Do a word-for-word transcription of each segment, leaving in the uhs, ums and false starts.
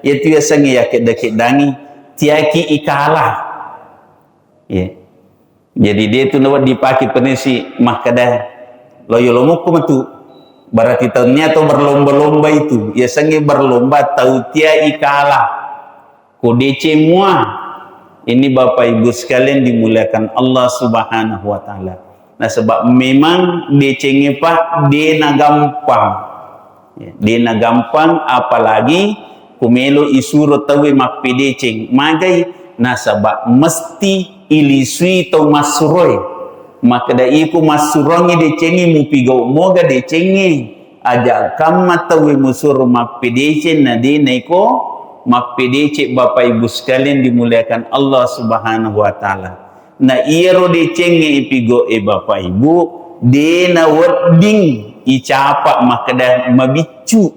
Iyatu yasengnge yakkedda-keddangi, tiaki ikala. Iya. Jadi, de tu nawedding dipake penesi makkeda, loyo lomokko metu. Berarti taunia tau berlomba-lomba itu. Yasengnge berlomba tau tia ikala. Ko deceng mua. Ini Bapak Ibu sekalian dimuliakan Allah Subhanahu wa Ta'ala. Nasaba memang decengnge, Pak, dena gampang. Ya, dena gampang, apalagi ko melo isuro tauwe mappedeceng. Magai, nasaba mesti ilisui tau massuroe. Makkeda iko massurongngi decengnge, mupigau moga decengnge. Aja kamma tauwe musuro mappedeceng na de naiko mappedeceng, Bapak Ibu sekalian dimuliakan Allah Subhanahu wa Ta'ala. Na iyaro decengnge ipigo e Bapak Ibu, de nawedding icapa makkeda mabiccu.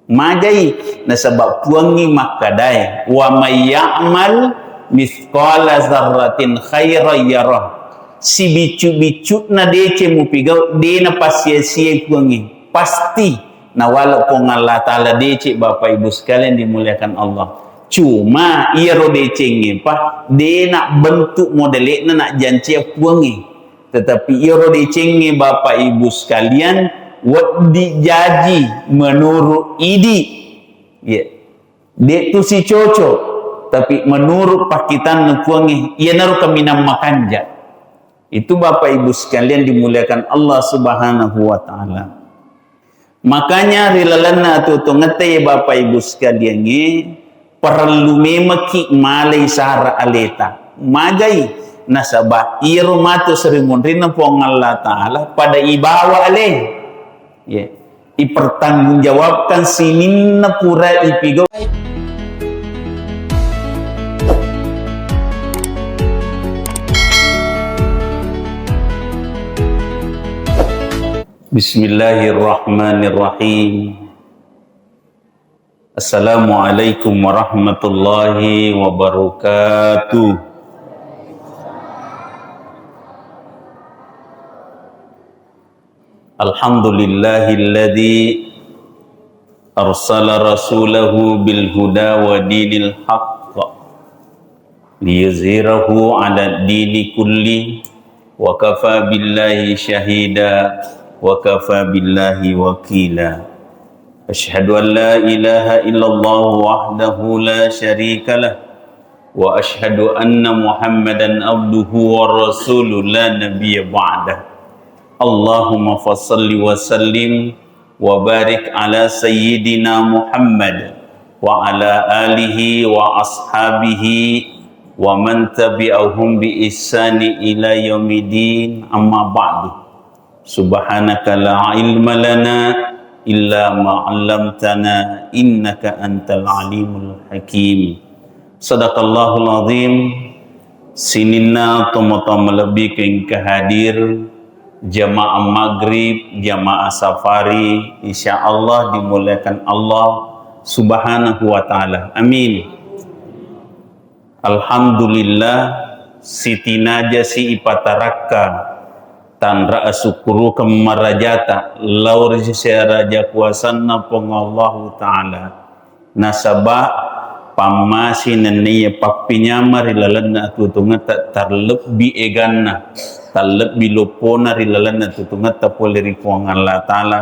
Magai, nasaba Puangngi makkedae, "Wa may ya'mal mithqala dzarratin khairan yarah." Sibiccu-biccu'na deceng mupigau, de napasia-siai Puangnge. Pasti nawala Puang Allah Ta'ala deceng, Bapak Ibu sekalian dimuliakan Allah. Cuma iyaro decengnge, Pak, de na bentuk modele'na najjancia Puangnge. Tetapi iyaro decengnge, Bapak Ibu sekalian, wedding jaji menurut idi. Iya. De tu sicoco, tapi menurut pakkitanna Puangnge, iyanaro kaminang makanja. Itu Bapak Ibu sekalian dimuliakan Allah Subhanahu wa Ta'ala. Makanya ri lalenna atuo-tuongetta, ye Bapak Ibu sekaliangnge, parellu memekki malai sara aleta. Magai, nasaba iyaro matu seri munrinna Puang Allah Ta'ala pada ibawa ale. Ya. Ipertanggungjawabkan sininna pura ipigau. Bismillahirrahmanirrahim. Assalamualaikum warahmatullahi wabarakatuh. Alhamdulillahilladzi arsala rasulahu bil huda wa dinil haqq liyuzhirahu 'alad dini kulli wa kafa billahi syahida wa kafa billahi wakila. Asyhadu an la ilaha illallah wahdahu la syarika lah, wa asyhadu anna Muhammadan abduhu wa rasuluh la nabiyya ba'dah. Allahumma fasalli wa sallim wa barik ala sayyidina Muhammad wa ala alihi wa ashabihi wa man tabi'ahum bi ihsani ila yaumiddin, amma ba'du. Subhanaka la ilma lana illa ma 'allamtana innaka antal alimul hakim. Sadaqallahul azim. Sininna tomatoa malebbi ku engka hadir, jamaah maghrib, jamaah safari, insyaallah dimuliakan Allah Subhanahu wa Ta'ala. Amin. Alhamdulillah, sitinajasi ipatarakka tanra asukkurukeng marajata lao ri seseraja kuasanna Puang Allahu Ta'ala. Nasaba pammase nenniya pappinyama ri lalenna atuo-tuongetta, tallebbi eganna, tallebbi loppona ri lalenna atuo-tuongetta pole ri Puang Allah Ta'ala,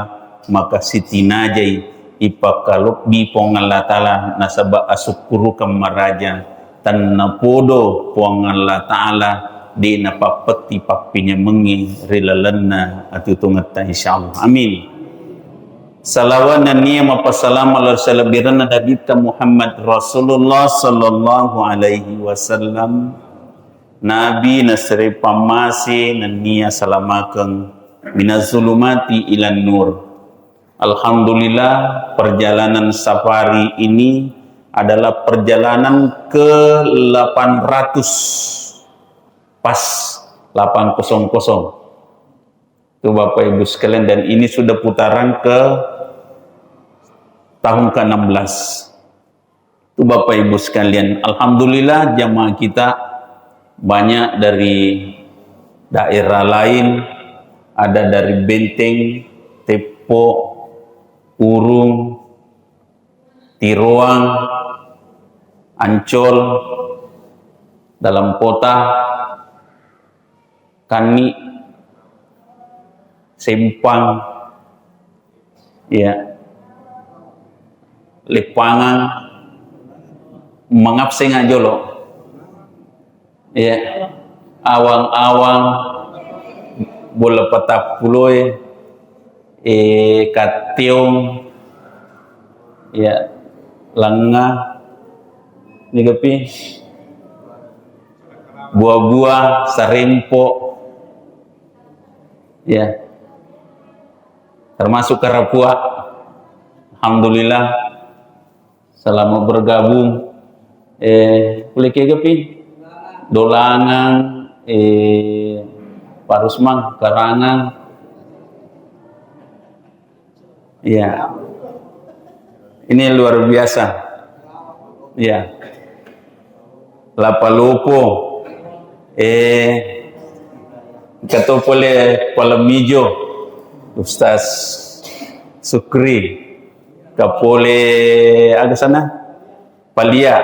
maka sitinajai ipakkalobbi Puang Allah Ta'ala, nasaba asukkurukeng maraja, tennapodo Puang Allah Ta'ala de napappetti pappinyamengngi ri lalenna atuo-tuongetta, insyaallah. Amin. Salawat nenniya mappasalama lao ri salebbirenna Nabitta Muhammad Rasulullah sallallahu alaihi wasallam. Nabi nasere pammase nenniya salamakeng minaz zulumati ilan nur. Alhamdulillah, perjalanan safari ini adalah perjalanan ke delapan ratus, pas delapan kosong kosong. Itu Bapak Ibu sekalian, dan ini sudah putaran ke tahun keenam belas. Itu Bapak Ibu sekalian, alhamdulillah jamaah kita banyak dari daerah lain, ada dari Benteng, Teppo, Urung, Tiroang, Ancol, Dalam Kota, Kanni, Sempang, ya, Leppangang, mangabseng jolo. Ya, Awang-awang, Bola Patappuloe, eh, Katteong, ya, Langnga, nigapi, Bua-bua, Sarempo, ya, termasuk Karapua. Alhamdulillah, selamat bergabung. Eh, pole kegapi? Dolangang, eh, Parusmang, Karangang. Iya. Ini luar biasa. Iya. Lapalopo. Eh, engka to pole Palemijo, Ustaz Sukri. Engka pole aga sana? Palia,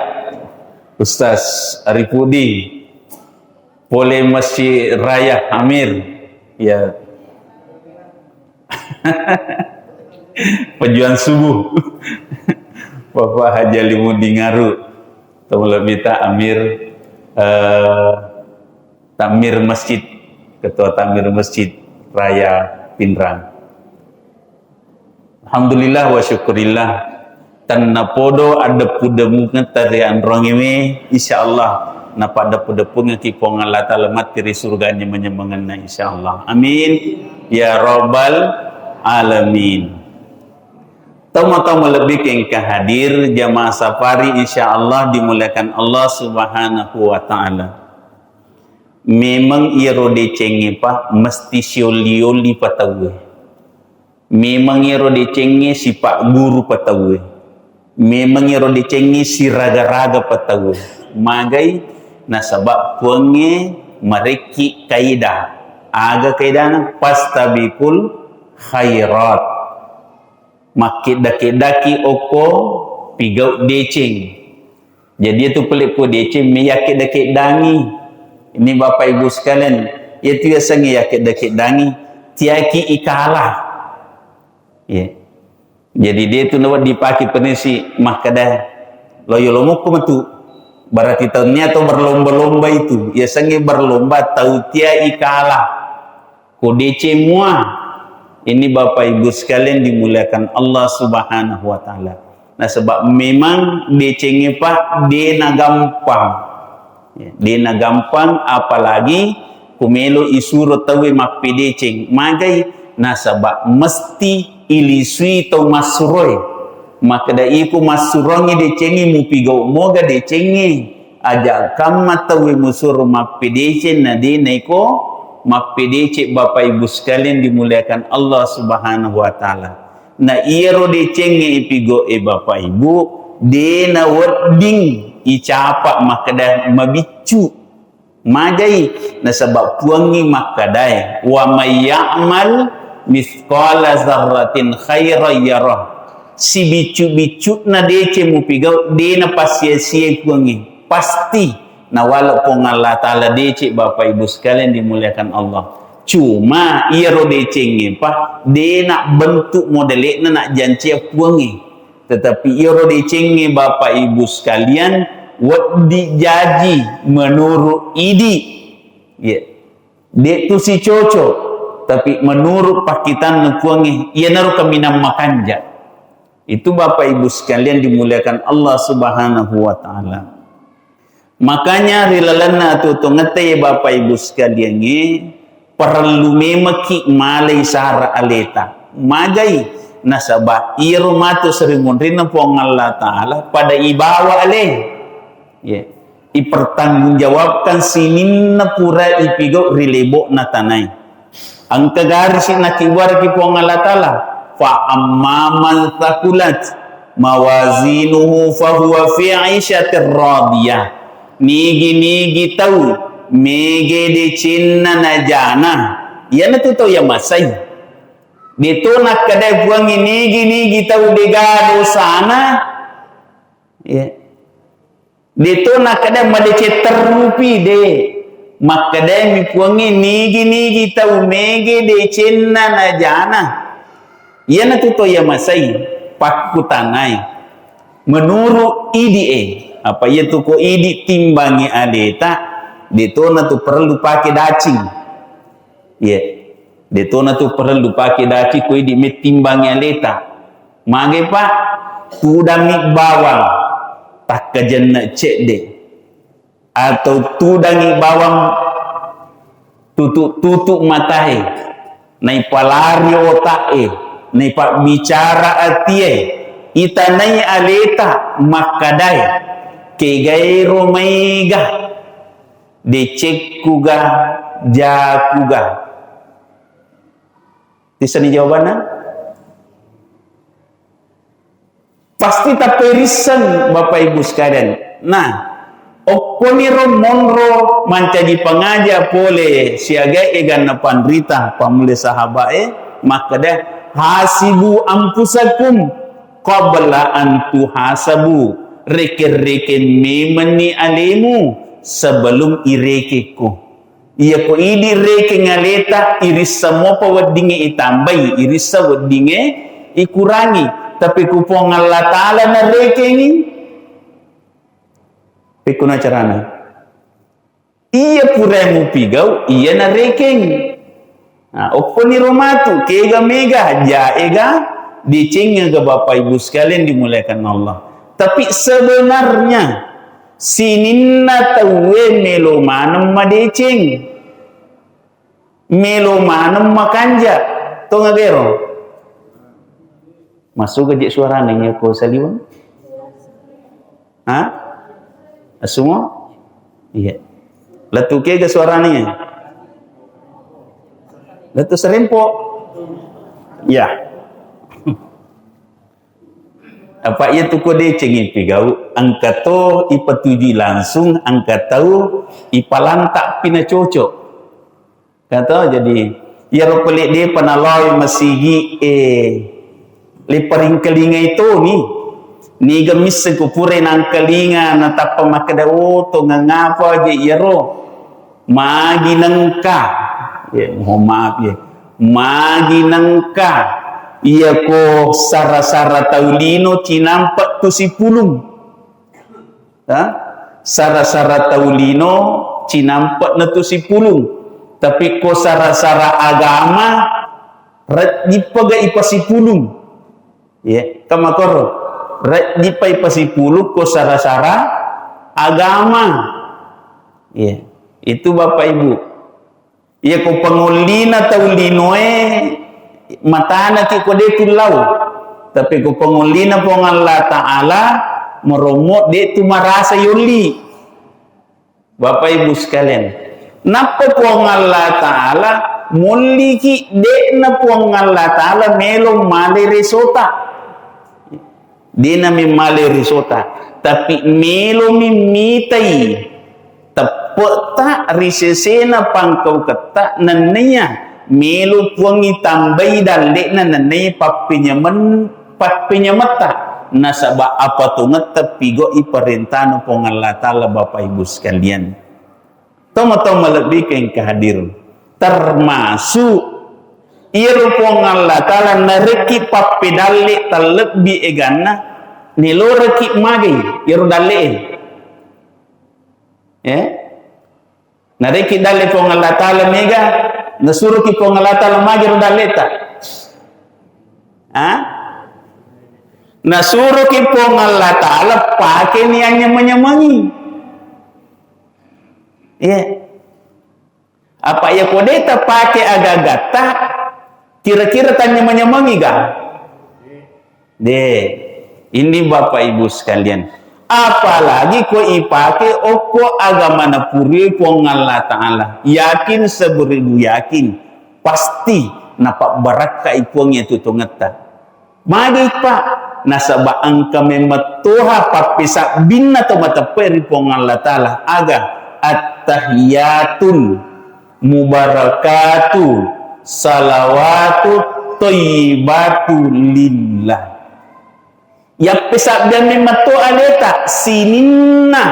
Ustaz Arifudin. Pole Masjid Raya Amir. Ya. Pejuang subuh. Bapak Haji Alimuddin Aru. Temu lebih tak Amir, eh, Takmir Masjid, Ketua Takmir Masjid Raya Pinrang. Alhamdulillah wa syukurillah. Tennapodo addeppu-deppungeng tarianrongewe, insyaallah napaddeppu-deppungengki Puang Allah Ta'ala matti ri surga nyameng-nyamengenna, insyaallah. Amin ya rabbal alamin. Tau-tau malebbi engka hadir jamaah safari, insyaallah dimuliakan Allah Subhanahu wa Ta'ala. Memang iyaro decengnge, Pak, mesti siolli-olli patauwe. Memang iyaro decengnge sipagguru patauwe. Memang iyaro decengnge siraga-raga patauwe. Magai? Nasaba Puangnge marekki kaida. Aga kaidana? Fastabiqul khairat. Makkedda-keddaki okko pigau deceng. Jadi, itu pole ko deceng me yakkedda-keddangi. Ini Bapak Ibu sekalian, itu yasengnge yakkedda-keddangi, tiaki ikala. Ya. Jadi, dia itu nawa dipake penesi makkeda, loyo lomokko metu. Berarti tahunnya atau berlomba-lomba itu. Yasengnge berlomba tau tia ikala. Ko deceng mua. Ini Bapak Ibu sekalian dimuliakan Allah Subhanahu wa Ta'ala. Nasaba memang decengnge, Pak, dena gampang. Ya, dena gampang, apalagi ko melo isuro tauwe mappedeceng. Magai? Nasaba mesti ilisui tau massuroe. Makkeda iko massurongngi decengnge, mupigau moga decengnge. Aja kamma tauwe musuro mappedeceng na de naiko mappedeceng, Bapak Ibu sekalian dimuliakan Allah Subhanahu wa Ta'ala. Na iyaro decengnge ipigo e Bapak Ibu, de nawedding icapa makkeda mabiccu. Magai? Nasaba Puangnge makkedae, "Wa may ya'mal mithqala dzarratin khairan yarah." Sibiccu-biccu'na deceng mupigau, de napasia-siai Puangnge. Pasti nawala Puang Allah Ta'ala deceng, Bapak Ibu sekalian dimuliakan Allah. Cuma iyaro decengnge, Pak, de na bentuk modele'na najjancia Puangnge. Tetapi iyaro decengnge, Bapak Ibu sekalian, wedding jaji menurut idi. Ya. De tu sicoco, tapi menurut pakkitanna Puangnge, iyanaro kaminang makanja. Itu Bapak Ibu sekalian dimuliakan Allah Subhanahu wa Ta'ala. Makanya ri lalenna atuo-tuongetta, ye Bapak Ibu sekaliangnge, parellu memekki malai sara aleta. Magai? Nasaba iyaro matu seri munrinna Puang Allah Ta'ala pada ibawa ale. Ye. Ipertanggungjawabkan sininna pura ipigau ri lebo'na tanae. Engka garisi nakiwariki Puang Allah Ta'ala, "Fa amma man thaqulat mawazinuhu fahuwa fi 'isyatir radiyah." Nigi-nigi tau mege decenna najana, iyanatu tau iya masai. Deto nakkedai Puangnge, nigi-nigi tau dega dosana, Iya. De to nakkeda madeceng terrupi, de. Makkedai mi Puangnge, nigi-nigi tau mege decenna najana. Iyanatu to iya masai, pakkutanai. Menurut idi e, apa iyatu ko idi timbangi aleta, de to natu perlu pake dacing. Iya. De to natu perlu pake dacing ko idi mettimbangi aleta. Mage, Pak? Tudangi bawang takkajenne cedde, atau tudangi bawang tutu-tutu matae, naipalari otak e, naipabbicara atie, itanai aleta makkadae, kegaero maega, decekkuga, jakuga. Tissani jawabanna? Pasti tapperisseng, Bapak Ibu sekalian. Nah, okkoniro monro mancaji pangaja pole siaga eganna panrita, pamulle sahabae, makkeda, "Hasibu anfusakum qabla an tuhasabu." Rekeng-rekeng memenni alemu sebelum irekekko. Iyako idi rekeng aleta, irissa mopa weddingnge itambai, irissa weddingnge ikurangi. Tapi ku Puang Allah Ta'ala narekengi, pekkuna carana? Iya pura mupigau, iya narekeng. Nah, okkoniro matu, kega mega, jaega, decengngega, Bapak Ibu sekalian dimuliakan Allah. Tapi sebenarnya, sininna tauwe melo maneng madeceng, melo maneng makanja, tongagero. Masuga je suarana iya ko saliweng? Ha? Asumo? Iya. Lettu kega suarana iya? Lettu serempo? Iya. Apa iya tu ko deceng ipigau, engka to ipatujui langsung, engka tau ipalanta pina cocok. Kato, jadi, iyaro pale depa naloi masigi, eh, le paringkalingai toni. Niga misseng ko pura nangkalinga natappa makkeda, "Oh, tongeng apa je iyaro?" Magi nengka. Ya, mohon maaf ya. Magi nengka. Iya ko sara-sara tau lino cinampe tu sipulung. Ha? Sara-sara tau lino cinampe na tu sipulung. Tapi ko sara-sara agama, rejjipaga ipasipulung. Ya, kamakoro. Rejjipa ipasipulung ko sara-sara agama. Ya, itu Bapak Ibu. Iya ko pangollina tau linoe matanaki ko de tu lau. Tapi ko pangollina Puang Allah Ta'ala, marommo de tu marasa yolli. Bapak Ibu sekalian, nappa Puang Allah Ta'ala molliki, de'na Puang Allah Ta'ala melo male resota. Dena memmale risota, tapi melomi mitai teppe'ta ri sesena pangkauketta, nenniya melo Puangngi tambai dalle'na, nenniya pappenyamen-, pappenyametta, nasaba apa tongetta pigau'i parentana Puang Allah Ta'ala, Bapak Ibu sekalian. Tomatoa malebbikeng engka hadir, termasuk iyaro Puang Allah Ta'ala narekki pappedalle tallebbi eganna, neloreki magai iyaro dalle'e. Eh? Narekki dalle Puang Allah Ta'ala mega, nasuroki Puang Allah Ta'ala magi ro dalleta? Ah? Nasuroki Puang Allah Ta'ala pake ni anyameng-nyamengi. Iya. Apa iya ko de tapake aga-agatta, kira-kira tanyameng-nyamengi ga? De. Ini Bapak Ibu sekalian. Apalagi ko ipake okko agama napurie Puang Allah Ta'ala. Yakin seberibu yakin. Pasti napabbarakkai Puang iya tutungetta. Magi, Pak? Nasaba engka memettoha pappesabbinna to mateppe ri Puang Allah Ta'ala. Aga? Attahiyatul mubarakatu salawatu thayyibatu lillah. Yappesabbiang memang to aleta, sininna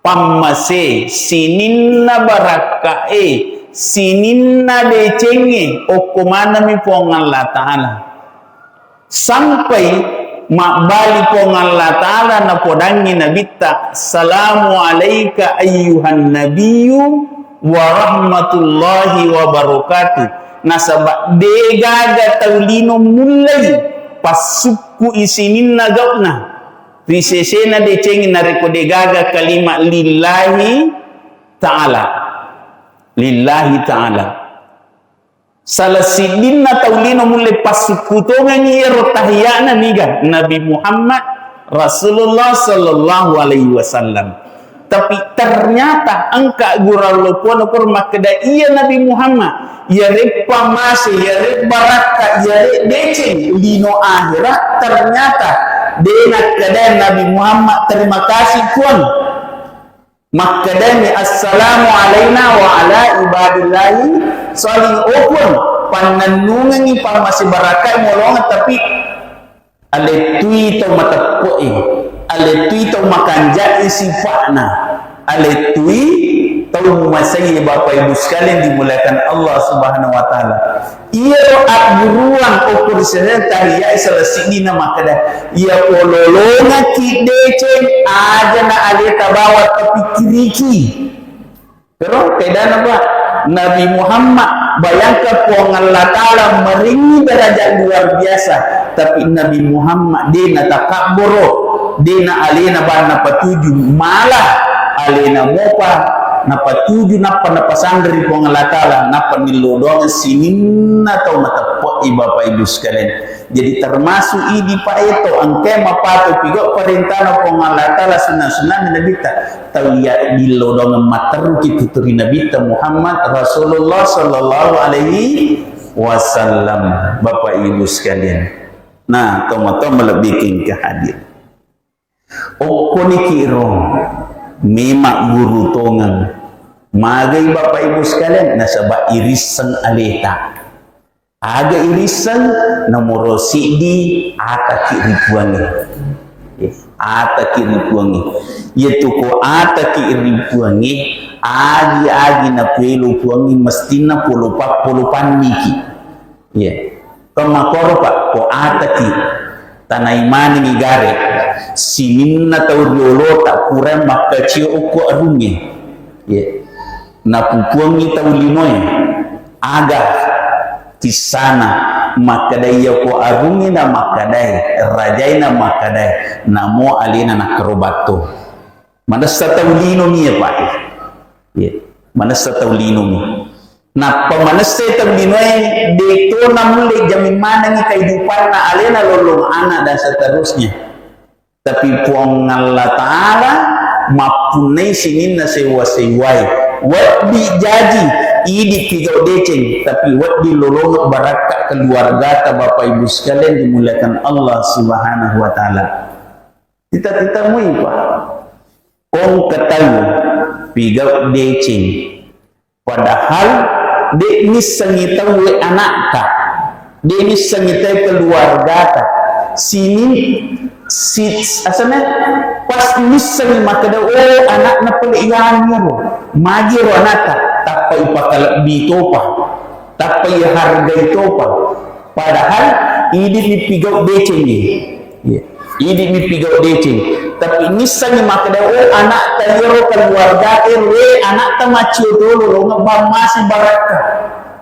pammase, sininna barakka'e, sininna decengnge, okko manami Puang Allah Ta'ala. Sampai mabbali Puang Allah Ta'ala napodangngi Nabitta, "Salamu alaika ayyuhan nabiyyu wa rahmatullahi wa barakatuh." Nasaba degaga tau lino mullai passukku i sininna gau'na ri sesena decengnge narekko degaga kalima lillahi ta'ala. Lillahi ta'ala. Sala siddinna tau lino mulle passukku tongengngi iyaro tahiya'na niga Nabi Muhammad Rasulullah sallallahu alaihi wasallam. Tapi ternyata engka gurang lopona koro makkeda iya Nabi Muhammad, iyareppa mase, iyare barakka, iyare deceng lino akhirat, ternyata de nakkeda Nabi Muhammad, "Terima kasih, Puang." Makkedami, "Assalamu alaina wa ala ibadillahi shalih." Oh Puang, pannennungengngi pammase barakka molongeng, tapi alettui tau mateppe'i, alettui tau makanja'i sifa'na, alettui tau mumasaiye. Bapak Ibu sekalian dimuliakan Allah Subhanahu wa Ta'ala. Iyaro agguruang okko ri seneng tahiyai sala siddina makkeda, iya pololongaki deceng aja na aleta bawang tapikkiriki. Kero kedana, Pak, Nabi Muhammad, bayangkan Puang Allah Ta'ala maringi derajat luar biasa, tapi Nabi Muhammad de na takabboro, de na alena banna patuju, malah alena mopa napatuju, nappa napasanre ri Puang Allah Ta'ala, nappa nillo doang sininna tau mateppe'i, Bapak Ibu sekalian. Jadi termasuk idi paeto engkae mapato pigau parentana Puang Allah Ta'ala, sunna-sunnana Nabitta. Tau iya dillo doang matteruki tutu ri Nabitta Muhammad Rasulullah sallallahu alaihi wasallam. Bapak Ibu sekalian. Nah, tomatoa malebbiking ke hadir. Okkoniki ro memang guru tongeng. Magai Bapak Ibu sekalian, nasaba irisseng aleta. Aga irisseng, nomoro siddi ataki ri Puangnge. Ataki ri Puangnge. Iyatu ko ataki ri Puangnge, agi-agi napelo Puangnge mestinna polo pa-, polo panniki. Iya. Ko makkoro, Pak, ko ataki, tanai manengngi gare, sininna tau riolota pura makkacio okko arungnge. Iya. Napupuangngi tau linoe, aga kissana, makkeda iya ko arungnge na makkadae, rajae na makkadae, namo alena nakkero batto. Manessa tau linomi, ya, Pak. Iya, manessa tau linomi. Nappa manessa tau linoe, deto namulle jamin manengngi kehidupanna alena, lollong anak dan seterusnya. Tapi Puang Allah Ta'ala mappunnai sininna sewwa-sewwae. Wedding jaji, idi pigau deceng, tapi wedding lolongeng barakka keluargata, Bapak Ibu sekalian dimuliakan Allah Subhanahu wa Ta'ala. Tita-tita mui, Pak. Kong ketau pigau deceng. Padahal de nissengi tauwe anakta. De nissengi tau keluargata. Sini, si, asana, pas nissengi makkeda, oh, anakna pole iyaro. Magi ro anakta, tappa ipakalebbi topa. Tappa ihargai topa. Padahal idi nipigau decengi. Iya. Idi nipigau deceng. Tapi nissengi makkeda, oh, anakta iyaro keluarga ero, eh, anakta maccio tolo, lo ngebbang masi barakka.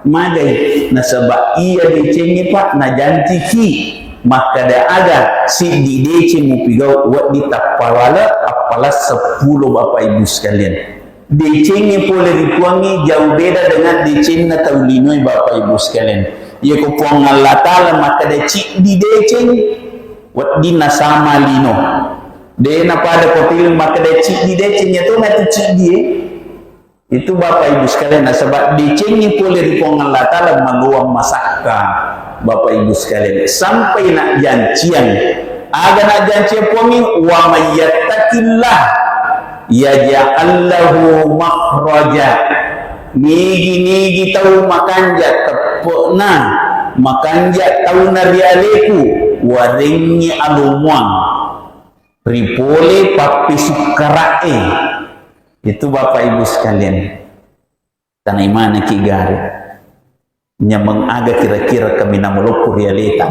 Magai, nasaba iya decengnge, Pak, najanciki. Makkeda aga, siddi deceng mupigau, wedding tappawala, appalang seppulo, Bapak Ibu sekalian. Decengnge pole ri Puangnge jauh beda dengan decenna tau linoe, Bapak Ibu sekalian. Yako Puang Allah Ta'ala makkeda ciddi deceng, wedding nasama lino. De napada kotiling makkeda ciddi deceng, yato natu ciddi, eh. Itu, Bapak Ibu sekalian, nasaba decengnge pole ri Puang Allah Ta'ala maloang masakka, Bapak Ibu sekalian. Sampai nak janciang. Aga nak janciang Puangnge, wa may yattaqillah yaj'al lahu makhraja. Nigi-nigi tau makanja teppe'na, Makanja tauna ri aleku, warengngi alomuang. Ripole pappesukkara'e. Itu Bapak Ibu sekalian. Tanai manaki gare. Nyameng aga kira-kira kaminang maloppo ri aleta?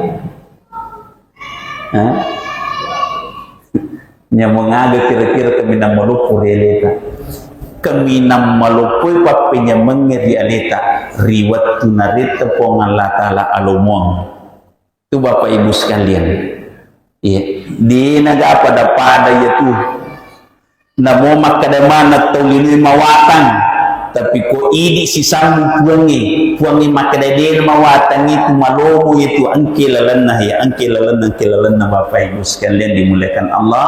Hah? Nyameng aga kira-kira kaminang maloppo ri aleta? Kaminang maloppoi pappenyamengnge ri aleta ri wettu naretta Puang Allah Ta'ala alomuang. Tu Bapak Ibu sekalian. Iya, dena ga pada-pada iya tu. Namo makkeda maneng tau linoe mawatang, tapi ko idi sisammu Puangnge, Puangnge makkeda dena mawatang itu malomo itu engke lalenna ya, engke lalenna, engke lalenna Bapak Ibu sekalian dimuliakan Allah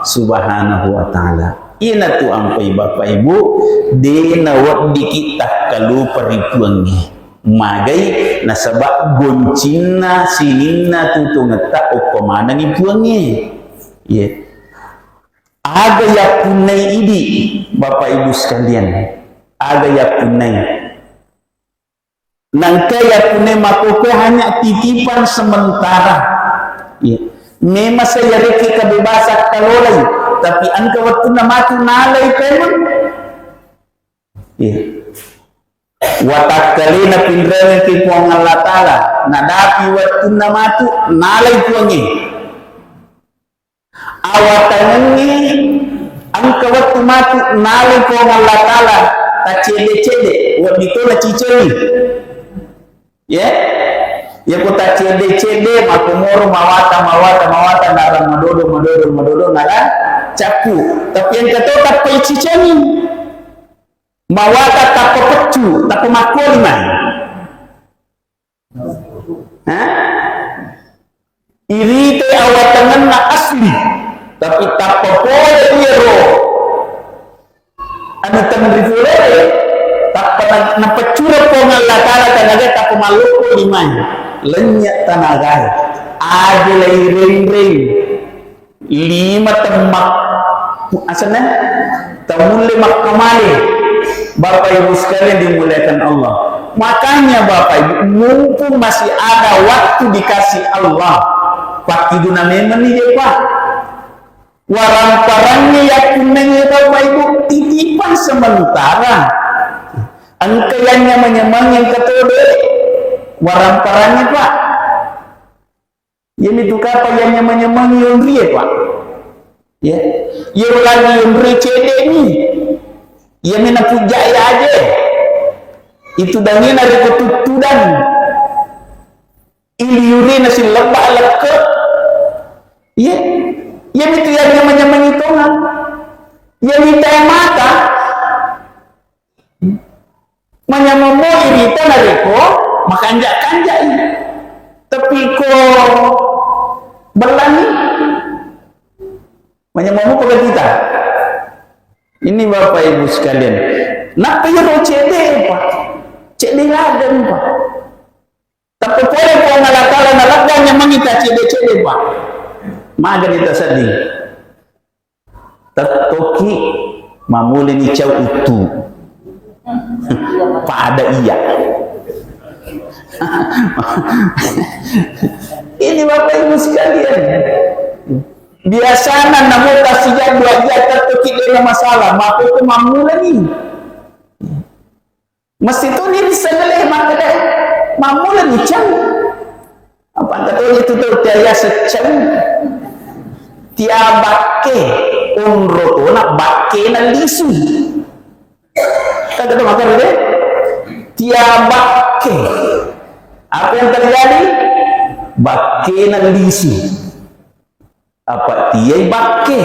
Subhanahu wa Ta'ala. Ina tu ampai Bapak Ibu, dena weddiki takkalupa ri Puangnge. Magai nasaba goncinna sininna tutungetta okko manengi Puangnge. Iya. Aga yappunnai idi, Bapak Ibu sekalian. Aga yappunnai. Nangka yappunnai makkoko hanya titipan sementara. Iya. Memang saya reki kebebasan kalolai, tapi engka wettunna matu nalai pemeng. Iya. Watakkalena pinrengengki Puang Allah Ta'ala, nadapi wettunna matu, nalai Puangnge. Awatangengnge engka wettu matu, nalai Puang Allah Ta'ala, tacedde-cedde, wedding to nacicengi. Ya? Ya ko tacedde-cedde, makomoro mawata, mawata, mawata, narang madodo, madodo, madodo, narang cappu. Tapi engka to tappa icicengi. Mawata tappa peccu, tappa makkuali mai. Hah? Irite awatangenna asli, tapi tappa pole iyaro anu tenrifulere, tappa na-, napeccureng Puang Allah Ta'ala tanaga tappa malloppo limai. Lennye tanagae. Aja lairenreng. Lima temmak asenna tamulle makkamale. Bapak Ibu sekalian dimuliakan Allah. Makanya Bapak Ibu, mumpung masih ada waktu dikasih Allah, pakkiguna memang ni, Pak. Warang-parangnya yakunnengnge Bapak Ibu, titipan sementara. Engka yang nyamang-nyamang yang ketode. Warang-parangnya, Pak. Iyamitu kapang yang nyamang-nyamang yonrie, Pak. Ya. Iya lagi yonrie cedde ni. Iyami napujai aje. Itu dangena reko tuttudan. Iliuri nasi lebba lekke. Iya. Iyamitu yang nyamang-nyamang itongan. Iyamitu mata. Manyameng mo irita narekko makanja-kanjai. Tapi ko bellani, manyameng mo pegel kita. Ini Bapak Ibu sekalian, nappa iyaro cedde, Pak. Cedde ladang, Pak. Tapi pole Puang Allah Ta'ala nalabbangngi mangita cedde-cedde, Pak. Magani tasedding. Tettoki mamuleni cau uttu. Pada iya. Ini Bapak Ibu sekalian. Biasana namo kasih jadwal dia tettoki dena masalah. Maka itu mamuleni. Mesti tu ni bisa geleh makkeda, mammula bicau. Apa kata itu tu tiaya secau. Tia bakke, onro tona bakke na lisu. Kata tu makkeda, tia bakke. Apa yang terjadi? Bakke na lisu. Apa tiai bakke,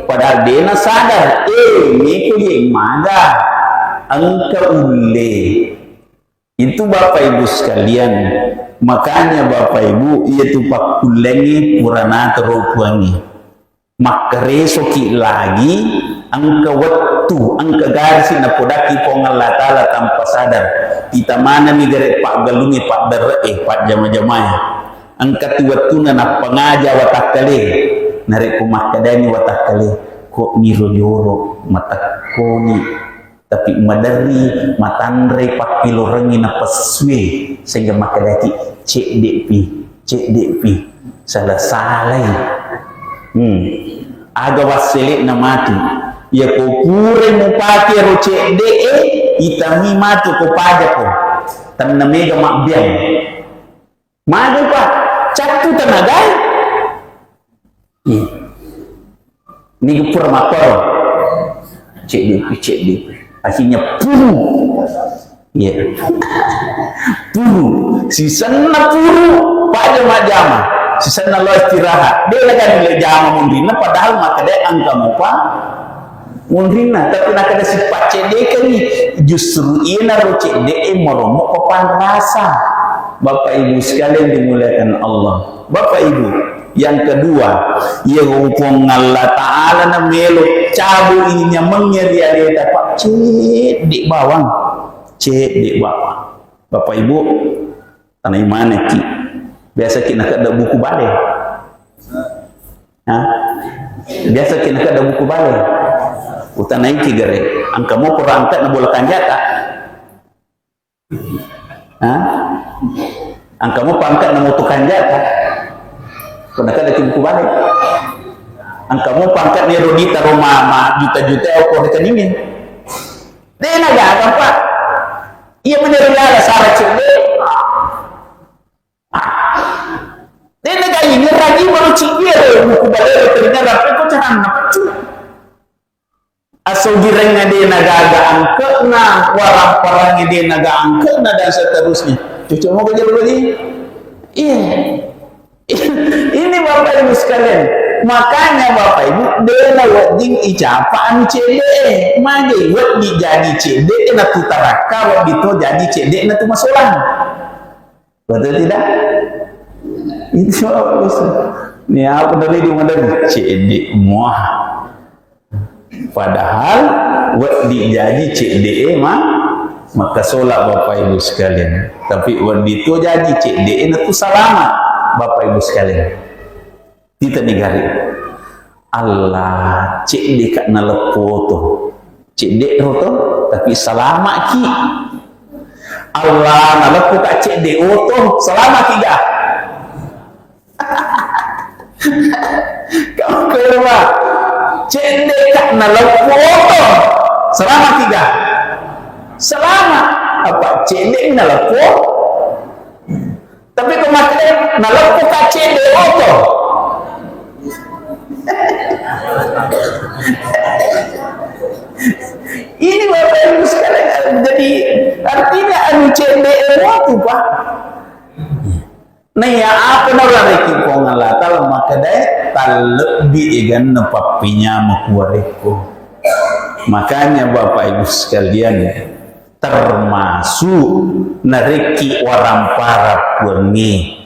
padahal dena sadar, eh, meko ye maga, engka ulle. Itu Bapak Ibu sekalian, makanya Bapak Ibu, iya tu pakkullengnge purana terokuangngi. Makkaresoki lagi, engka wettu, engka garisi napodaki Puang Allah Ta'ala tanpa sadar. Kita manami gare paggalungnge, paddere'e, pajjama-jamae. Engka tu wettunna nappangaja watakkale. Narekko makkedani watakkale, ko niro joro matekkoni, tapi maderri matanre pakkilorengngi napessue, sehingga makkedaki, Cedde'pi, cedde'pi, sala-salai. Hmm. Aga wassele'na matu. Iya ko pura mupake ro cedde'e, itami matu ko pajako. Tenna mega mabbiang. Magi, Pak? Cattu tenagai? Iya. Niga pura makkoro. Cedde'pi, cedde'pi. Akhirnya puru. Iya. Puru. Sisenna puru. Pajama-jama. Sisenna lo istirahat. De' lagi le jama munrinna, padahal makkeda engka mopa munrinna. Tapi nakkeda sipacceddekeng, justru iyanaro cedde'e moromo papanrasa. Bapak Ibu sekalian dimuliakan Allah. Bapak Ibu, yang kedua, iya Puang Allah Ta'ala na melo cabu inyamengnge ri aleta, Pak, cedde' bawang. Cedde' bawang. Bapak Ibu, tanai manekki. Biasaki nakedda buku bale. Ha? Biasaki nakedda buku bale. Utanaiki gare. Engka mo pura angkatna bola kanjata. Ha? Engka mo pangkat na moto kanjata. Ko nakedda ki buku bale. Engka mo pangkat ni ro ditaro ma, ma juta-juta ko rekeningnge. De' na gaga, Pak. Iya bener ya, sara cedde'. De' na gaga ini ragi baru cedde' buku bale, ternyata rapi ko carana paccu. Asogireng de' na gaga angke'na, warang-parang de' na gaga angke'na, dan seterusnya. Cocok mau kerja beli? Iya. Ini Bapak Ibu sekalian. Makanya Bapak Ibu, de' na wedding icapa anu cedde'e. Magi wedding jadi cedde'e na tu tarakka, wedding to jadi cedde'e na tu masolang. Betul tidak? Itu bagus. Ni apa dari di mana? Cedde' muah. Padahal wedding jaji cedde'e ma, makkasola Bapak Ibu sekalian. Tapi wedding to jaji cedde'e na tu salama, Bapak Ibu sekalian. Tita ni gare. Allah, cedde' ka naleppo oto. Cedde' ro to, tapi salama' ki. Allah, naleppo ka cedde' oto, salama' ki ga? Kamu kira, Pak? Cedde' ka naleppo oto, salama' ki ga? Salama'. Apa cedde' naleppo? Tapi ko mate, naleppo ka cedde' oto. Ini Bapak Ibu sekalian, jadi artinya anu cedde' oto, Pak. Nah, iya apa narekki Puang Allah Ta'ala, maka dai tallebbi eganna pappinyama kuarekko. Makanya Bapak Ibu sekalian, termasuk narekki warampara Puangnge,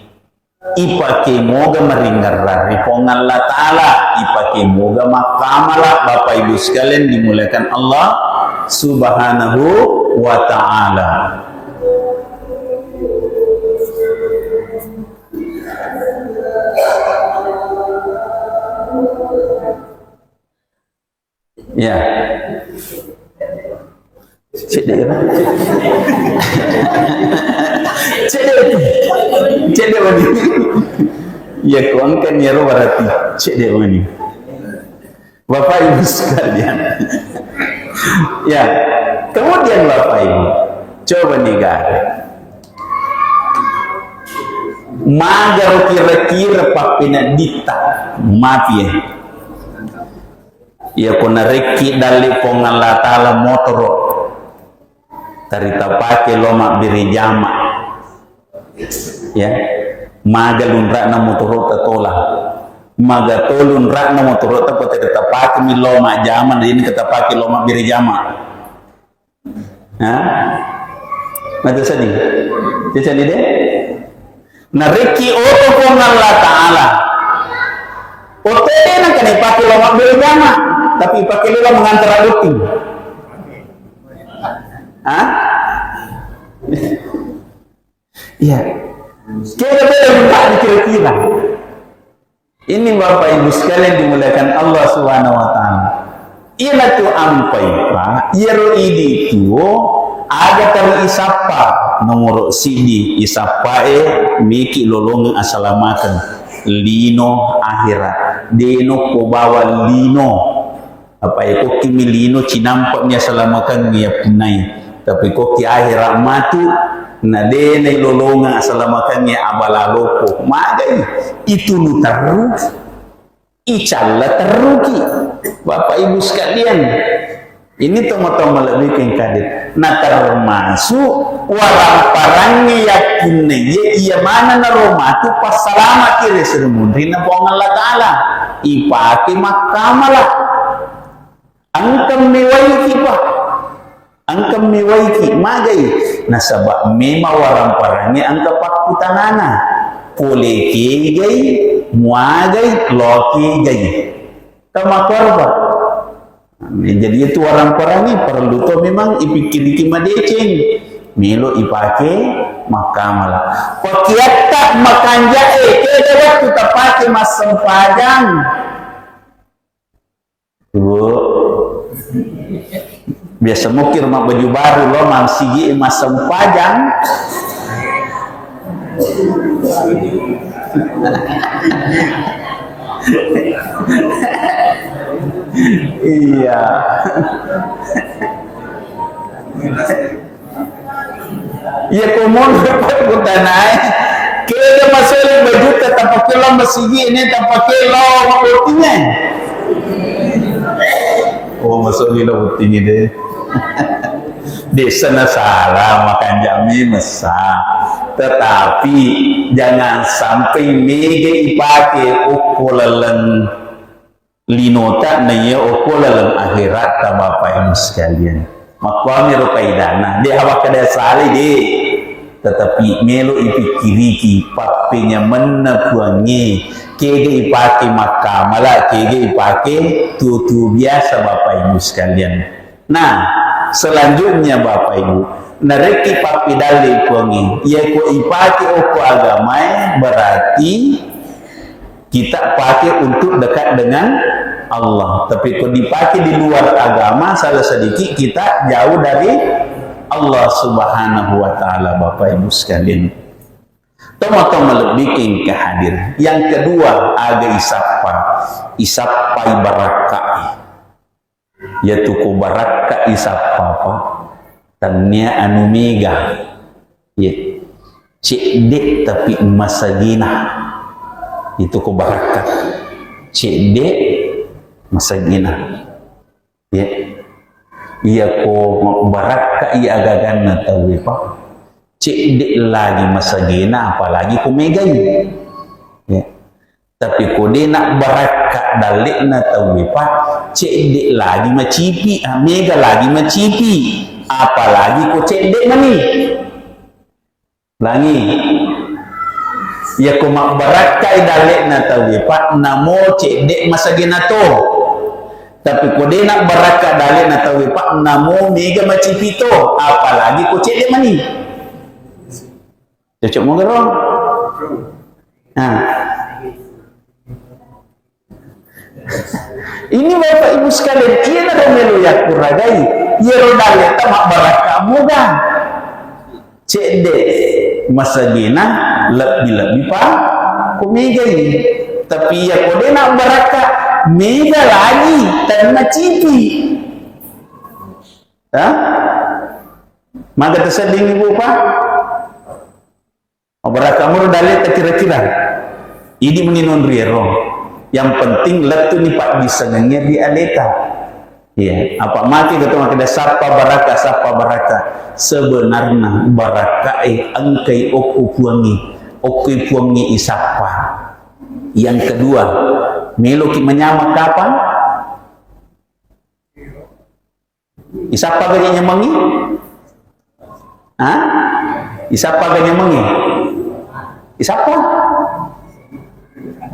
ipake moga maringerrang ri Puang Allah Ta'ala, ipake moga makkamala, Bapak Ibu sekalian dimuliakan Allah Subhanahu wa Ta'ala. Ya. Cedde' ya. Cedde'. Cedde' mani. Ya, kuangkan ya, berarti cedde' mani. Bapak Ibu sekalian. Ya, kemudian Bapak Ibu, coba nih, guys. Magaro kira-kira pappinadditta, maaf ya. Iya, ko narekki dalli Puang Allah Ta'ala motoro, tari tapake lo mabbere jama. Ya, maga lunra'na motoro tatola. Maga to lunra'na motoro ta, ko tari tapake mi lo majjama, dini tapake lo mabbere jama. Ha? Matu sedih. Jadi deh. Narekki oto Puang Allah Ta'ala. Oto de nengka dipake lo mabbere jama, tapi pake lo mengantar botting. Ha? Iya. Kira beda juga dikira-kira. Ini Bapak Ibu sekalian dimuliakan Allah Subhanahu wa Ta'ala. Iyana tu ampai, Pak, iyaro idi tuo aga teri isappa. Nomoro siddi, isappae meki lolongeng asalamakeng lino ahera. Deno ko bawa lino. Apa e kokki mi lino cinampa mi asalamakeng ya punnai. Tapi kokki ahera matu na dena lolongeng asalamakeng ya abala loko. Magai itu nu terru. Icalla terruki. Bapak Ibu sekalian, ini tomatoa malebbi kengkade. Nah, termasuk warang-parangnge yakinna ye iya mana naro matu passalamaki ri seri munrinna Puang Allah Ta'ala. Ipake makkamala. Engka mewaiki, Pak. Engka mewaiki, magai. Nasaba memang warang-parangnge engka pakkutanana. Pole kegai, muagai, lo kegai. Tamakuaro, Pak. Nah, jadi itu warang-parangnge perlu to memang ipikkiriki madeceng. Melo ipake makkamala. Pakeatta makanja'e, keda waktu tapake massempajang. Bu, biasa mukir ma baju baru lo, mansigi massempajang. Iya. Iya, komodo, Pak, kutanae. Kega masoli bajutta tapake lao masigi, ini tapake lao mabottinge. Oh, masoli lao bottinge deh. Desa na salah, makanja mi messa. Tetapi jangan sampai mega ipake okko laleng linota naiya okko laleng akhiratta, Bapak Ibu sekalian. Makkuami ro faidana, de' awak kada salai, de'. Tetapi melo ipikkiriki pappenyamenna Puangnge, kega ipake makkamala, kega ipake tuo-tuo biasa, Bapak Ibu sekalian. Nah, selanjutnya, Bapak Ibu, narekki pappidalle Puangnge, iyako ipake okko agamae, berarti kita pakai untuk dekat dengan Allah. Tapi kalau dipakai di luar agama, salah sedikit kita jauh dari Allah Subhanahu wa Ta'ala, Bapak Ibu sekalian. Toma-toma lebih ke hadir. Yang kedua, aga isappa. Isappai barakka. Iyatu ko barakka isappa, Pak. Tannia anu mega. Iya. Cedde tapi masagena. Itu ko barakka. Cedde masagena. Iya. Iya ko barakka iya agaganna tauwe, Pak. Cedde lagi masagena, apalagi ko megai. Iya. Tapi ko de' nabbarakka dalle'na tauwe, Pak, cedde' lagi macipi, ah, mega lagi macipi, apalagi ko cedde' mani. Langi. Iya ko mabbarakkai dalle'na tauwe, Pak, namo cedde' masagena to. Tapi ko de' nabbarakka dalle'na tauwe, Pak, namo mega macipi to, apalagi ko cedde' mani. Cocok moga ro? Nah. Ini Bapak Ibu sekalian, iyana ro melo yakkuragai, iyaro dalle'ta mabbarakka moga. Cedde' masagena lebbi-lebbi pa ko megai. Tapi iya ko de' nabbarakka, mega lagi, tenna cipi. Ha? Maga tasedding Ibu, Pak? Mabbarakka moro dalle'ta kira-kira. Idi meni nonri ero. Yang penting lettu ni paddissengengnge ri aleta. Iya, apa maki ketu makkeda sappa barakka, sappa barakka. Sebenarna barakka e engkai okko Puangnge, okko Puangnge isappa. Yang kedua, meloki manyameng kapang? Isappa gaji nyamengngi? Ha? Isappa gaji nyamengngi? Isappa?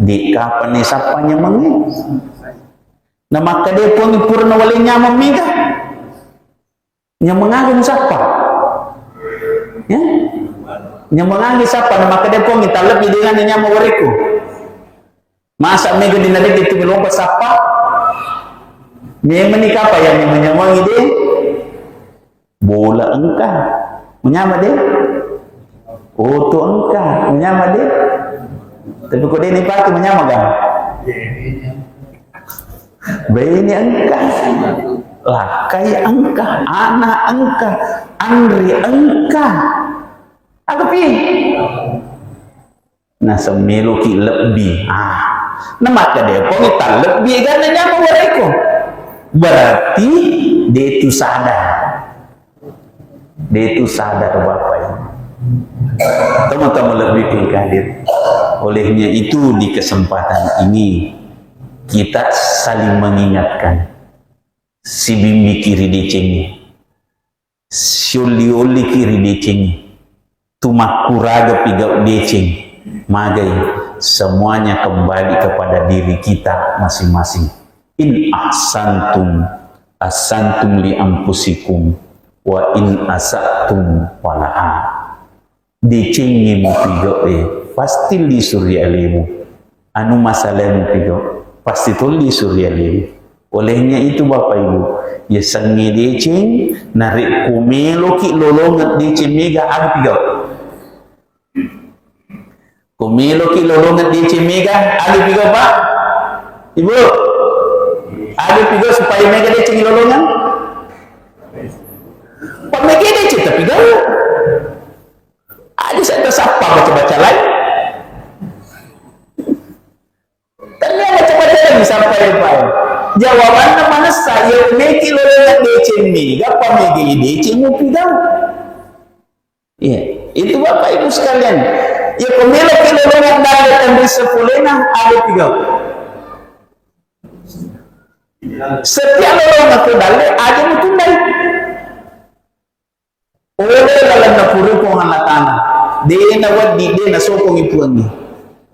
Di kapan isappa nyamengngi? Na makkeda Puang pura nawale nyameng mega. Nyameng aga musappa? Ya? Nyameng aga isappa? Na makkeda Puang tallebi dengan nyameng warekku. Masa mega di narekki tu melompa sappa? Memang ni kapa yang nyameng-nyamengi de? Bola engka. Menyama de? Oto engka, manyameng de'. Tapi ko de' nipake, manyameng ga? Baine engka, lakkai engka, ana' engka, anre engka. Aga pi? Naseng meloki lebbi. Ah, na makkeda ko talebbi ga nanyameng wareko. Berarti de' tu sadar. De' tu sadar, Bapak Ibu. Teman-teman lebih tinggi hadir. Olehnya itu, di kesempatan ini kita saling mengingatkan. Sibimbiki ri decengnge. Siolli-olliki ri decengnge. Tu makkuraga pigau deceng. Magai, semuanya kembali kepada diri kita masing-masing. In ahsantum, ahsantum li anfusikum, wa in asa'tum falaha. Decengngi mupigau e, pasti lisu ri alemu. Anu masalahmu pigau, pasti to lisu ri alemu. Olehnya itu, Bapak Ibu, yasengnge deceng, narekko meloki lolongeng deceng mega, aga pigau? Ko meloki lolongeng deceng mega, aga pigau, Pak? Ibu? Aga pigau supaya mega deceng lolongeng? Pammega deceng tapigau. Aja saya tersapa baca-baca lain. Tania baca-baca lain sampai, Pak. Jawabanna manessa, ya meki lolongeng deceng mega, pammega deceng mupigau. Iya, itu Bapak Ibu sekalian. Ya, ko meloki lolongeng dalle tenrisseng polena, aga pigau? Setiap lolongeng ko dalle, aga mutundai? Oleh lalenna pura Puang Allah Ta'ala. De' nawedding, de' nasokongi Puangnge.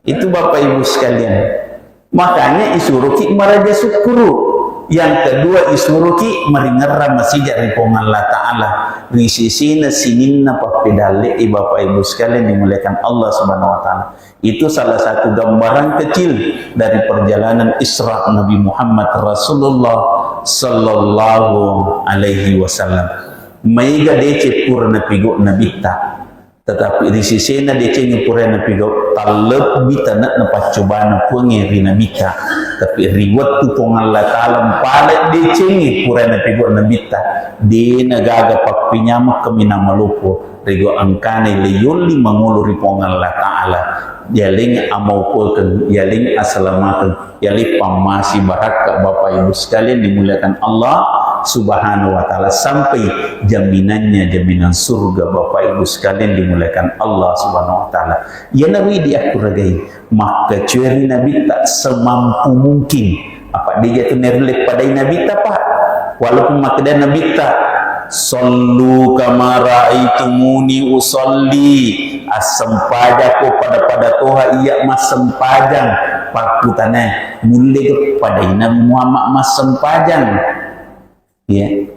Itu Bapak Ibu sekalian. Makanya isuroki maraja sukkuru. Yang kedua, isuroki maringerrang masija ri Puang Allah Ta'ala. Ri sesena sininna pappedalle e, Bapak Ibu sekalian dimuliakan Allah Subhanahu wa Ta'ala. Itu salah satu gambaran kecil dari perjalanan Isra Nabi Muhammad Rasulullah sallallahu alaihi wasallam. Maega deceng pura napigau Nabitta. Tetapi ri sesena decengnge pura napigau, tallebbi tane'na paccobana Puangnge ri Nabitta. Tapi ri wettu Puang Allah Ta'ala mpale decengnge pura napigau Nabitta, de' nagaga pappenyameng kaminang maloppo, ri gau engkana le yolli mangolo ri Puang Allah Ta'ala. Yaleng amaupekeng, yaleng asalamakeng, yaleng pammase barakka, Bapak Ibu sekalian dimuliakan Allah Subhanahu wa Ta'ala, sampai jaminannya jaminan surga, Bapak Ibu sekalian dimuliakan Allah Subhanahu wa Ta'ala. Iyanaro idi akkuragai, makkacueri Nabitta semampu mungkin. Apa deja tu nerille padai Nabitta, Pak? Walaupun makkeda Nabitta, "Sallu kama raaitumuni usalli." Assempajako pada-pada toha iya massempajang. Pakkutana, mulle padai Nabi Muhammad massempajang? Iya.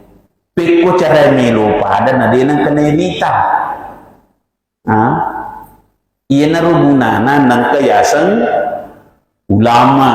Pekko cara melo pada na de nengka nairita. Ah, iyanaro gunana nengka yaseng ulama,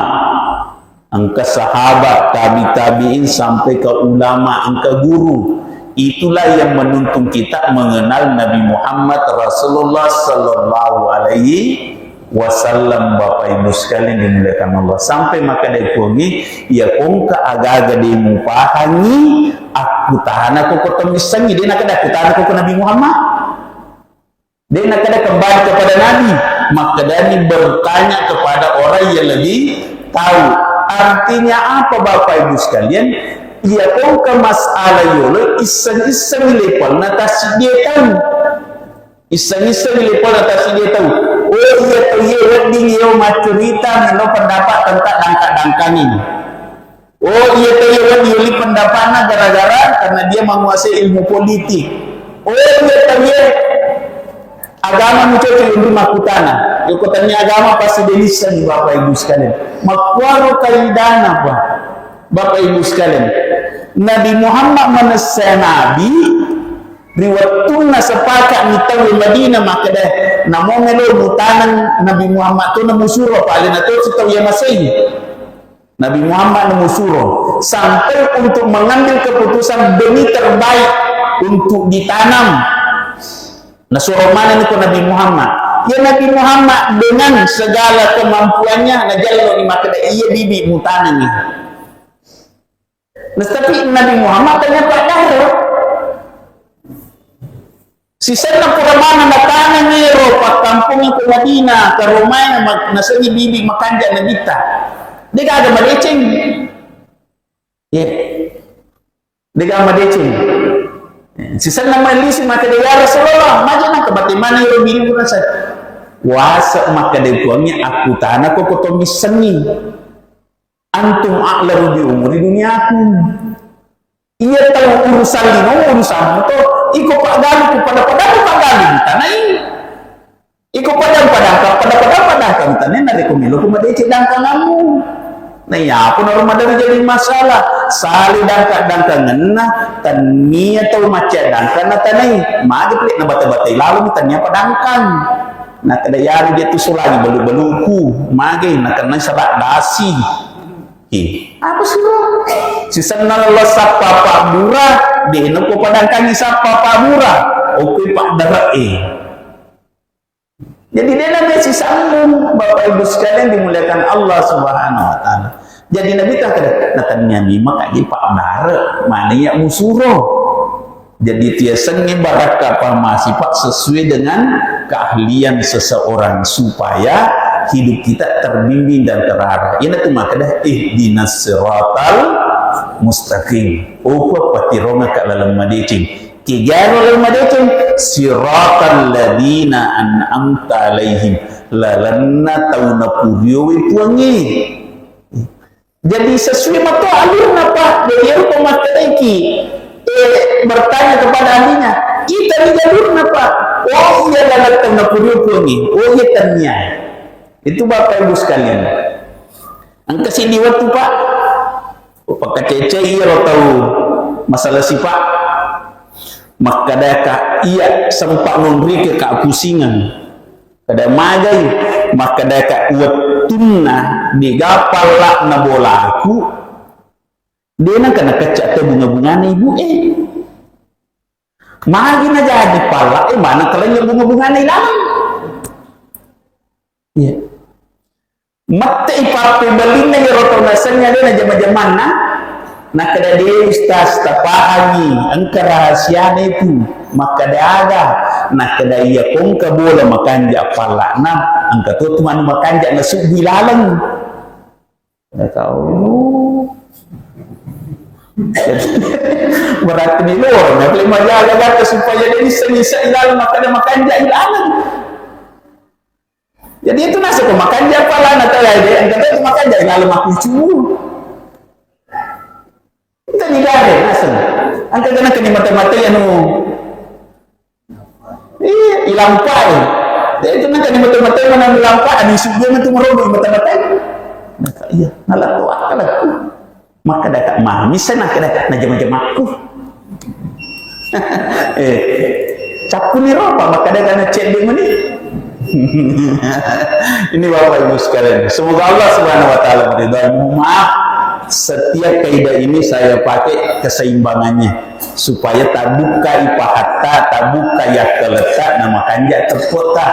engka sahabat, tabi tabiin, sampai ke ulama, engka guru. Itulah yang menuntun kita mengenal Nabi Muhammad Rasulullah sallallahu alaihi wasallam, Bapak Ibu sekalian dimuliakan Allah. Sampai makkeda Puangnge, iya kongka agaga de mupahangi, akkutanako ko temmissengi, de nakkeda akkutanako ko Nabi Muhammad. De nakkeda kembali kepada Nabi, makkedani bertanya kepada orang yang lebih tahu. Artinya apa, Bapak Ibu sekalian? Iya kongka masalah yolo, isseng-isseng levelna tassiddi tau. Isseng-isseng levelna tassiddi tau. Oh, iya tau iya wedding iya maccurita melo pendapat tentang dangka-dangkangin. Oh, iya tau iya wedding yoli pendapatna gara-gara karena dia menguasai ilmu politik. Oh, iya tau iya agama mucocok untuk makkutana. Yoko tanya agama pasti de nisseng, Bapak Ibu sekalian. Makkuaro kaidana, Pak. Bapak Ibu sekalian, Nabi Muhammad manessa nabi ri wettunna sepakat mi tau Madinah makkeda, namo melo mutaneng Nabi Muhammad tu namusuro, palena to tau iya masei. Nabi Muhammad namusuro sampai untuk mengambil keputusan benih terbaik untuk ditanam. Nasuro manenni ko Nabi Muhammad. Ya Nabi Muhammad dengan segala kemampuannya, najallo ni makkeda, "Iya bibi, mutanengi." Nah, tapi Nabi Muhammad tania paddaro. Sisenna pura maneng natanengi ro pakkampong ko Madinah, karomae ma-, nasengi bibi makanja Nabitta. Degaga madeceng. Iya. Degaga madeceng. Sisenna mallisi makkeda, "Ya Rasulullah, maja naka bate maneng ro bibi pura sa." Wase makkeda, "Puangnge, akkutana ko, ko to missengi." Antum a'lamu bi umuri dunyakum. Iya tau urusan lino, urusan to. Iko paggalu ku pada-pada paggalu tanai. Iko padang-padang, pada-pada padang tanai, narekko melo ku madeceng dangkangammu. Nah, iya pun rumah dari jadi masalah. Sali dangka-dangkangenna, tania tau macca dangka na tanai. Magi pelik na bata-batai lalu tania padangkang. Nah, kada yaru dia tu sulani balu-baluku. Magi na kena serak dasi. Hi, apa sih lo? Sisenna lo sappa Pak Bura, de no ko padangkangi sappa Pak Bura. Oke Pak Dara eh. Jadi de namanya sisambung, Bapak Ibu sekalian dimuliakan Allah Subhanahu wa Ta'ala. Jadi Nabi tak ada, nah tanya ni maka di Pak Dara, mana yang musuro? Jadi tiasengnge barakka pamasi Pak sesuai dengan keahlian seseorang supaya hidup kita terbimbing dan terarah. Ina tu makkeda ihdinas siratal mustaqim. Upa patironga ka laleng madeceng. Kigaro laleng madeceng siratal ladina an'amta alaihim. Lalenna tau napuriowi puangnge. Jadi sesuai mato alurna, Pak. Jadi ero pemakkedaiki, eh, bertanya kepada ahlinya, ita ni jalurna, Pak. Oh iya, dalam tengah puriukungi. Oh iya, tanya. Itu Bapak Ibu sekalian. Engka sini waktu, Pak. Pakacecei ro tau masalah sifat. Makkadaka iya sempat nonrike ka pusingan. Kada magai, makkedaka wettunna dega palla'na bolaku, de nengka nakecca te bunga-bungana ibu e. Magi najaji palla'e maneng kalenne bunga-bungana ilaleng. Iya. Mette ipappebalinna iyaro tau nasengnge de najama-jamanna. Nakkeda, "De, Ustaz, tapahangi, engka rahasiana itu." Makkeda, "Aga?" Nakkeda, "Iya, kongka bola makanja palla'na, engka to tu manu makanja nasubbu laleng." Ya tahu. Berarti ni loro, na boleh majaga gatta supaya de nisseng-isseng laleng makkeda makanja laleng. Jadi itu nasaba makanja palla'na tau ya, de, engka to makanja laleng makkucu. Itu ni gare naseng. Engka gana kene mata-mata anu. Iya, ilampai. Jadi itu nengka ni mata-mata mana ilampai, anu isu dia tu merobo mata-mata. Nah, iya, nala to akal aku. Makkeda ka mami sana keda najama-jamakku. Eh, cappu ni ropa, makkeda ka na cedde meni. Ini Bapak Ibu sekalian, semoga Allah Subhanahu wa Ta'ala meridhai. Mohon maaf, setiap kaidah ini saya pakai keseimbangannya supaya tabukkai pahatta, tabukkai akkaletta, na makanja teppotta.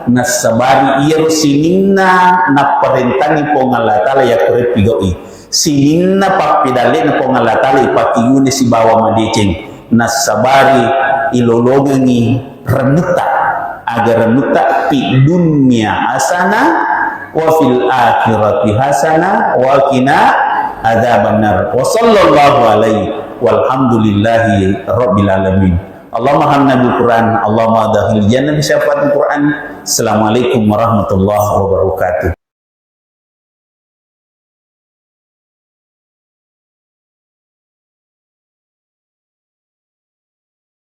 Nassabari iyaro sininna napparentangi Puang Allah Ta'ala yakko reppi gau'i. Sininna pappedallena Puang Allah Ta'ala ipakkiguni sibawa madeceng, nassabari ilolongengi rennutta, aga rennutta fi dunya hasana wa fil akhirati hasana wa qina adzabannar. Wa sallallahu alaihi walhamdulillahi rabbil alamin. Allahumma hamna bil Quran, Allahumma dakhil jannah bi syafaatil Quran. Assalamualaikum warahmatullahi wabarakatuh.